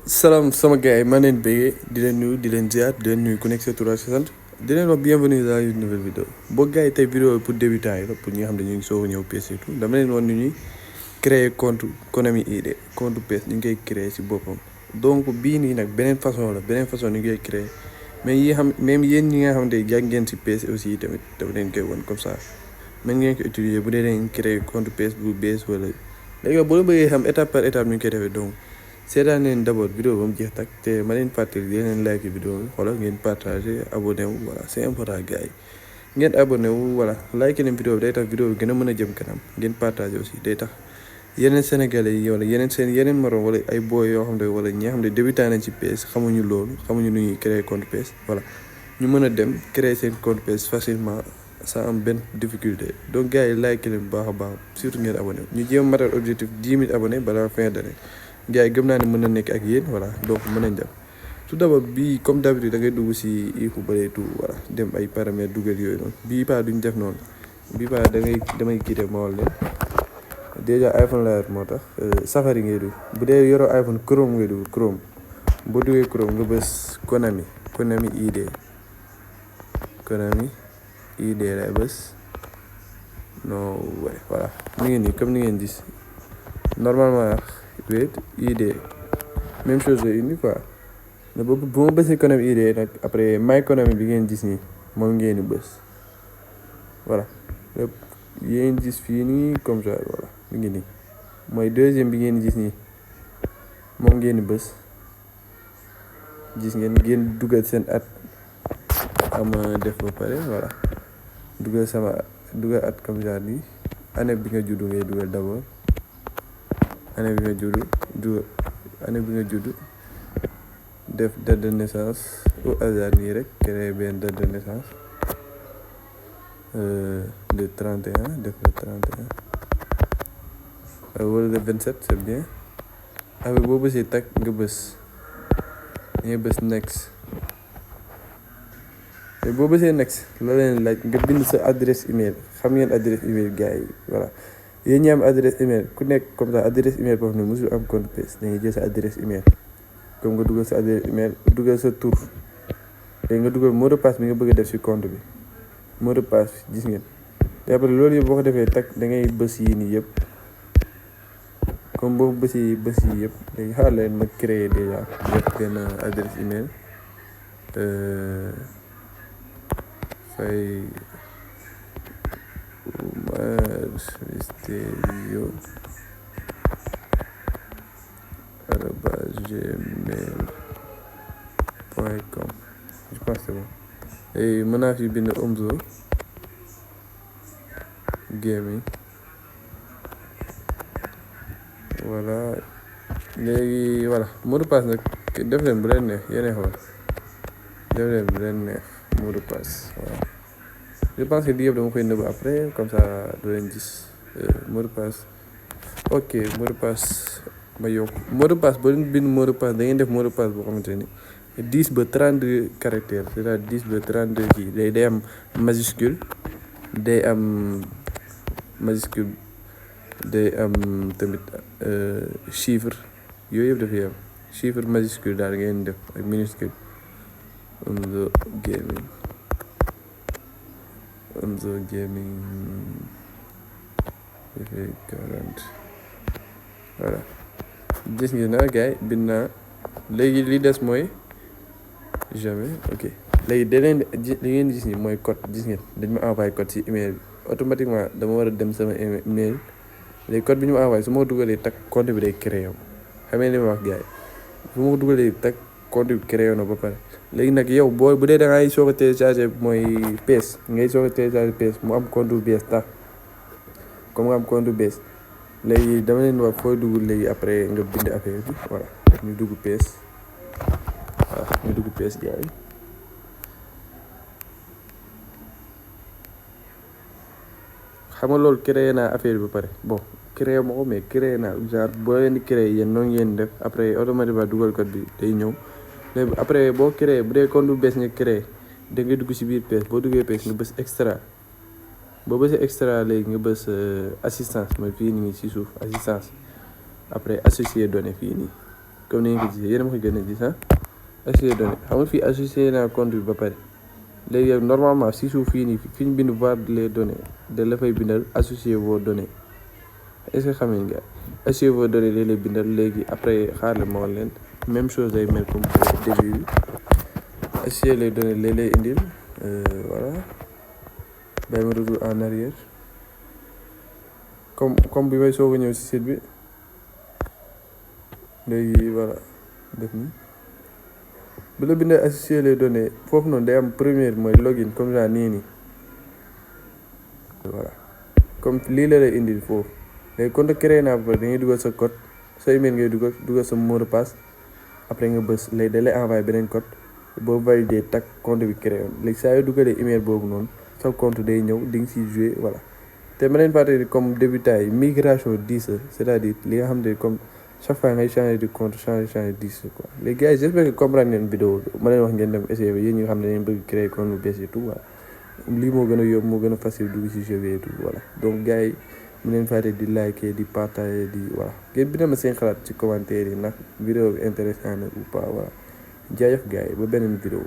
salaam sama gars yi maa leen bëggee di leen nuyu di leen ziar di leen nuyu ku nekk sa tur ak sa sant di leen wax bienvenue dans une nouvelle vidéo boo gars yi tey vidéo pour débutants yi la pour ñi nga xam ne ñu ngi soog a ñëw PS et tout dama leen wan ni ñuy créer compte Konami ID compte PS ñu ngi koy créer si boppam. donc bii nii nag beneen façon la beneen façon ni ñu koy créer mais yi xam même yéen ñi nga xam ne jàng ngeen si PS aussi tamit dama leen koy wan comme ça mën ngeen ko utiliser bu dee dañ créer compte PS bu bees wala léegi boo bëggee xam étape par étape ni ñu koy defee donc. seetaan leen d'abord vidéo ba mu jeex tak te ma leen fàttali di leen like vidéo bi xoolal ngeen partagé abonné wu voilà c'est important gars yi ngeen abonné wu voilà like leen vidéo bi day tax vidéo bi gën a mën a jëm kanam ngeen partagé aussi day tax yeneen sénégalais yi wala yeneen morom wala ay boy yoo xam ne wala ñi nga xam ne débutant nañ ci PS xamuñu loolu xamuñu nu ñuy créer compte PS voilà ñu mën a dem créer seen compte PS facilement sans am benn difficulté donc gars yi like leen bu baax a baax surtout ngeen abonné wu ñu jéem matal objectif 10 000 abonnés balaa fin d'année gars yi gëm naa ne mën na nekk ak yéen voilà donc mën nañ dem tout d'abord bii comme d'habitude da ngay dugg si eFootball tout voilà dem ay paramètres dugal yooyu noonu bii pas duñ def noonu bii pas damay quitté ma wol leen déjà iPhone la moo tax Safari ngay dugg bu dee yoroo iPhone Chrome ngay dugg Chrome boo duggee Chrome nga bës Konami ID lay bës non ouais voilà mi ngi nii comme ni ngeen gis normalement wait ID même chose la indi quoi mais bu ma bësee Konami ID nag après my Konami bi ngeen gis nii moom ngeen di bës voilà lépp yéen gis fii nii comme ça voilà mi ngi nii mooy deuxième bi ngeen gis nii moom ngeen di bës gis ngeen dugal seen at ama def ba pare voilà dugal at comme ça nii année bi nga juddu ngay dugal d'abord année bi nga juddu def date de naissance au hasard nii rek créer benn date de naissance le 31 def le 31 wala le 27 c'est bien avec boo bësee tag nga bës next te boo bësee next la leen laaj nga bind sa adresse email xam ngeen adresse email gars yi voilà yéen ñi am adresse email ku nekk comme ça adresse email boo xam ne mosul am compte PS da ngay jël sa adresse email comme nga dugal sa adresse email dugal sa tur léegi nga dugal mot de passe bi nga bëgg a def ci compte bi mot de passe gis ngeen te après loolu yëpp boo ko defee tag da ngay bës yi nii yëpp comme boo bës yi yëpp léegi xaar leen ma créer déjà def benn adresse email fay @gmail.com je pense c'est bon et mën naa fi bind Omzo Gaming voilà léegi voilà mot de passe nag def leen bu leen neex yéen xool def leen bu leen neex mot de passe voilà je pense que lii yëpp dama koy nëbb après comme ça doo leen gis mot de passe ok mot de passe ma yokk mot de passe boo leen bind mot de passe da ngeen def mot de passe boo xamante ni 10 ba 32 caractères c'est-à-dire 10 ba 32 kii day am majuscule day am tamit chiffre yooyu yëpp dafay am chiffre majuscule daal ngeen def ak minuscule Omzo Gaming dafay 40 voilà gis ngeen na gars yi bind naa léegi li des mooy jamais ok léegi da leen li ngeen gis ni mooy code gis ngeen dañ ma envoyé code ci email bi automatiquement dama war a dem sama email léegi code bi ñu ma envoyé su ma ko dugalee tag compte bi day créé xam ngeen li ma wax gars yi su ma ko dugalee tag compte bi créé na ba pare léegi nag yow bu dee da ngay soog a télécharger mooy PS ngay soog a télécharger PS mu am compte bu bees tax comme nga am compte bu bees léegi dama leen wax fooy dugg léegi après nga bind affaire bi voilà ñu dugg PS voilà ñu dugg PS gars yi xam nga loolu créé naa affaire bi ba pare bon créé ma ko mais créé naa genre boo leen di créé yéen noonu ngeen def après automatiquement dugal code bi day ñëw léegi après boo créé bu dee compte bu bees nga créé da ngay dugg ci biir PS boo duggee PS nga bës extra boo bësee extra léegi nga bës assistance mooy fii nii ci suuf assistance après associer données fii nii comme ni nga ko gisee yéen a ma ko gën a gis associé données xam nga fii associé naa compte bi ba pare léegi yow normalement si suuf fii nii fi ñu bind voir les données da la fay bindal associé vos données est-ce que xam ngeen associé vos données léeg lay bindal léegi après xaar la ma woon leen même chose day mel comme début bi associé les données léeg lay indil voilà bay ma retour en arrière comme bi may soog a ñëw si site bi léegi voilà def ni bu la bindee associer les données foofu noonu day am première mooy login comme ça nii voilà comme lii la lay indil foofu léegi compte créé naa ba da ngay dugal sa code sa email ngay dugal sa mot de passe après nga bës léegi da lay envoyé beneen code boo validé tak compte bi créé woon léegi saa yoo dugalee email boobu noonu sa compte day ñëw di nga siy joué voilà te ma leen fàttali comme débutant yi migration 10 c'est-à-dire li nga xam ne comme chaque fois ngay changer de compte changer 10 quoi les gars j'espère que comprendre ngeen vidéo ma leen wax ngeen dem essayer yéen ñi nga xam ne dañu bëgg créer compte bu bees et tout voilà lii moo gën a yomb moo gën a facile dugg si jeu bi et tout voilà donc gars yi mu leen fàtte di liker di partager di voilà ngeen bi ma seen xalaat ci commentaire yi ndax vidéo bi intéressant na ou pas voilà jaajëf gars yi ba beneen vidéo